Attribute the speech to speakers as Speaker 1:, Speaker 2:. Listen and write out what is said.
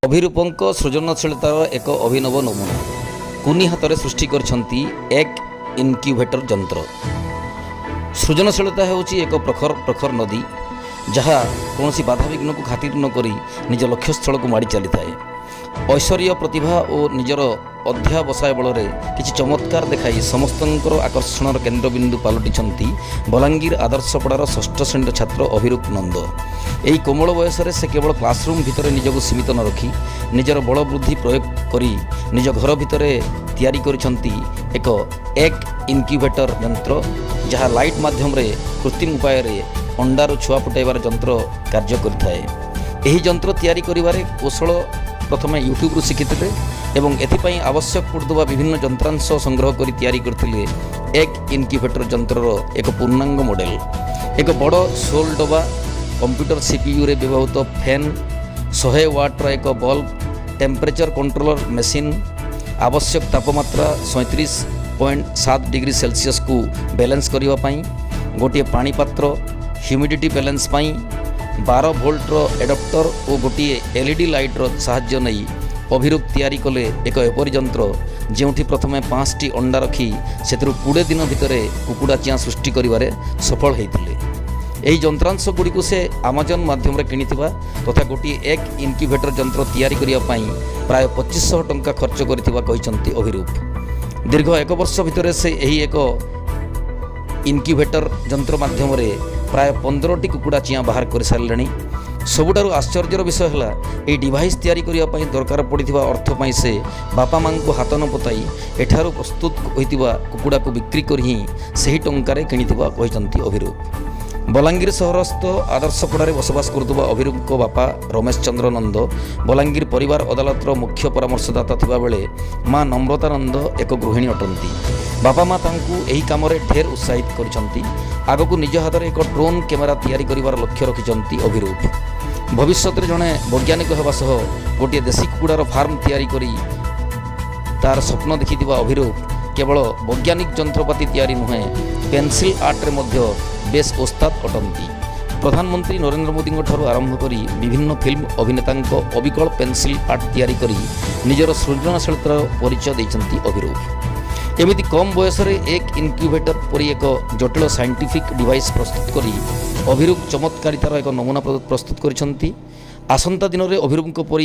Speaker 1: ଅଭିରୂପଙ୍କ ସୃଜନଶୀଳତାର ଏକ ଅଭିନବ ନମୁନା। କୁନି ହାତରେ ସୃଷ୍ଟି କରିଛନ୍ତି ଏଗ୍ ଇନକ୍ୟୁବେଟର ଯନ୍ତ୍ର। ସୃଜନଶୀଳତା ହେଉଛି ଏକ ପ୍ରଖର ପ୍ରଖର ନଦୀ, ଯାହା କୌଣସି ବାଧାବିଘ୍ନକୁ ଖାତିର ନ କରି ନିଜ ଲକ୍ଷ୍ୟସ୍ଥଳକୁ ମାଡ଼ି ଚାଲିଥାଏ। ଐଶ୍ୱରୀୟ ପ୍ରତିଭା ଓ ନିଜର ଅଧ୍ୟାବସାୟ ବଳରେ କିଛି ଚମତ୍କାର ଦେଖାଇ ସମସ୍ତଙ୍କର ଆକର୍ଷଣର କେନ୍ଦ୍ରବିନ୍ଦୁ ପାଲଟିଛନ୍ତି ବଲାଙ୍ଗୀର ଆଦର୍ଶପଡ଼ାର ଷଷ୍ଠ ଶ୍ରେଣୀର ଛାତ୍ର ଅଭିରୂପ ନନ୍ଦ। ଏହି କୋମଳ ବୟସରେ ସେ କେବଳ କ୍ଲାସରୁମ୍ ଭିତରେ ନିଜକୁ ସୀମିତ ନ ରଖି ନିଜର ବଳ ବୁଦ୍ଧି ପ୍ରୟୋଗ କରି ନିଜ ଘର ଭିତରେ ତିଆରି କରିଛନ୍ତି ଏକ ଏଗ୍ ଇନକ୍ୟୁବେଟର ଯନ୍ତ୍ର, ଯାହା ଲାଇଟ୍ ମାଧ୍ୟମରେ କୃତ୍ରିମ ଉପାୟରେ ଅଣ୍ଡାରୁ ଛୁଆ ଫୁଟାଇବାର ଯନ୍ତ୍ର କାର୍ଯ୍ୟ କରିଥାଏ। ଏହି ଯନ୍ତ୍ର ତିଆରି କରିବାରେ କୌଶଳ ପ୍ରଥମେ ୟୁଟ୍ୟୁବରୁ ଶିଖିଥିଲେ ଏବଂ ଏଥିପାଇଁ ଆବଶ୍ୟକ ପଡ଼ୁଥିବା ବିଭିନ୍ନ ଯନ୍ତ୍ରାଂଶ ସଂଗ୍ରହ କରି ତିଆରି କରିଥିଲେ ଏଗ୍ ଇନକ୍ୟୁବେଟର ଯନ୍ତ୍ରର ଏକ ପୂର୍ଣ୍ଣାଙ୍ଗ ମଡେଲ। ଏକ ବଡ଼ ସୋଲ ଡବା, କମ୍ପ୍ୟୁଟର ସିପିୟୁରେ ବ୍ୟବହୃତ ଫ୍ୟାନ୍, 100 ୱାଟ୍ର ଏକ ବଲ୍ବ, ଟେମ୍ପରେଚର କଣ୍ଟ୍ରୋଲର ମେସିନ୍, ଆବଶ୍ୟକ ତାପମାତ୍ରା 37.7 ଡିଗ୍ରୀ ସେଲସିୟସକୁ ବାଲାନ୍ସ କରିବା ପାଇଁ ଗୋଟିଏ ପାଣି ପାତ୍ର, ହ୍ୟୁମିଡ଼ିଟି ବାଲାନ୍ସ ପାଇଁ 12 ଭୋଲ୍ଟର ଏଡପ୍ଟର ଓ ଗୋଟିଏ ଏଲ୍ଇଡି ଲାଇଟ୍ର ସାହାଯ୍ୟ ନେଇ ଅଭିରୂପ ତିଆରି କଲେ ଏକ ଏପରି ଯନ୍ତ୍ର, ଯେଉଁଠି ପ୍ରଥମେ 5ଟି ଅଣ୍ଡା ରଖି ସେଥିରୁ 20 ଦିନ ଭିତରେ କୁକୁଡ଼ା ଚିଆଁ ସୃଷ୍ଟି କରିବାରେ ସଫଳ ହୋଇଥିଲେ। ଏହି ଯନ୍ତ୍ରାଂଶ ଗୁଡ଼ିକୁ ସେ ଆମାଜନ ମାଧ୍ୟମରେ କିଣିଥିବା ତଥା ଗୋଟିଏ ଏଗ୍ ଇନକ୍ୟୁବେଟର ଯନ୍ତ୍ର ତିଆରି କରିବା ପାଇଁ ପ୍ରାୟ 2500 ଟଙ୍କା ଖର୍ଚ୍ଚ କରିଥିବା କହିଛନ୍ତି ଅଭିରୂପ। ଦୀର୍ଘ ଏକ ବର୍ଷ ଭିତରେ ସେ ଏହି ଏକ ଇନକ୍ୟୁବେଟର ଯନ୍ତ୍ର ମାଧ୍ୟମରେ ପ୍ରାୟ 15ଟି କୁକୁଡ଼ା ଚିଆଁ ବାହାର କରିସାରିଲେଣି। ସବୁଠାରୁ ଆଶ୍ଚର୍ଯ୍ୟର ବିଷୟ ହେଲା, ଏହି ଡିଭାଇସ୍ ତିଆରି କରିବା ପାଇଁ ଦରକାର ପଡ଼ିଥିବା ଅର୍ଥ ପାଇଁ ସେ ବାପା ମାଆଙ୍କୁ ହାତ ନ ପତାଇ ଏଠାରୁ ପ୍ରସ୍ତୁତ ହୋଇଥିବା କୁକୁଡ଼ାକୁ ବିକ୍ରି କରି ହିଁ ସେହି ଟଙ୍କାରେ କିଣିଥିବା କହିଛନ୍ତି ଅଭିରୂପ। ବଲାଙ୍ଗୀର ସହରସ୍ଥ ଆଦର୍ଶପଡ଼ାରେ ବସବାସ କରୁଥିବା ଅଭିରୂପଙ୍କ ବାପା ରମେଶ ଚନ୍ଦ୍ର ନନ୍ଦ ବଲାଙ୍ଗୀର ପରିବାର ଅଦାଲତର ମୁଖ୍ୟ ପରାମର୍ଶଦାତା ଥିବାବେଳେ ମା ନମ୍ରତା ନନ୍ଦ ଏକ ଗୃହିଣୀ ଅଟନ୍ତି। ବାପା ମା ତାଙ୍କୁ ଏହି କାମରେ ଢେର ଉତ୍ସାହିତ କରିଛନ୍ତି। ଆଗକୁ ନିଜ ହାତରେ ଏକ ଡ୍ରୋନ୍ କ୍ୟାମେରା ତିଆରି କରିବାର ଲକ୍ଷ୍ୟ ରଖିଛନ୍ତି ଅଭିରୂପ। ଭବିଷ୍ୟତରେ ଜଣେ ବୈଜ୍ଞାନିକ ହେବା ସହ ଗୋଟିଏ ଦେଶୀ କୁକୁଡ଼ାର ଫାର୍ମ ତିଆରି କରି ତାର ସ୍ୱପ୍ନ ଦେଖିଥିବା ଅଭିରୂପ କେବଳ ବୈଜ୍ଞାନିକ ଯନ୍ତ୍ରପାତି ତିଆରି ନୁହେଁ, ପେନ୍ସିଲ୍ ଆର୍ଟରେ ମଧ୍ୟ ବେଶ୍ ଓସ୍ତାଦ ଅଟନ୍ତି। ପ୍ରଧାନମନ୍ତ୍ରୀ ନରେନ୍ଦ୍ର ମୋଦିଙ୍କ ଠାରୁ ଆରମ୍ଭ କରି ବିଭିନ୍ନ ଫିଲ୍ମ ଅଭିନେତାଙ୍କ ଅବିକଳ ପେନ୍ସିଲ୍ ଆର୍ଟ ତିଆରି କରି ନିଜର ସୃଜନଶୀଳତାର ପରିଚୟ ଦେଇଛନ୍ତି ଅଭିରୂପ। ଏମିତି କମ୍ ବୟସରେ ଏଗ୍ ଇନକ୍ୟୁବେଟର ପରି ଏକ ଜଟିଳ ସାଇଣ୍ଟିଫିକ୍ ଡିଭାଇସ୍ ପ୍ରସ୍ତୁତ କରି ଅଭିରୂପ ଚମତ୍କାରିତାର ଏକ ନମୁନା ପ୍ରସ୍ତୁତ କରିଛନ୍ତି। ଆସନ୍ତା ଦିନରେ ଅଭିରୂପଙ୍କ ପରି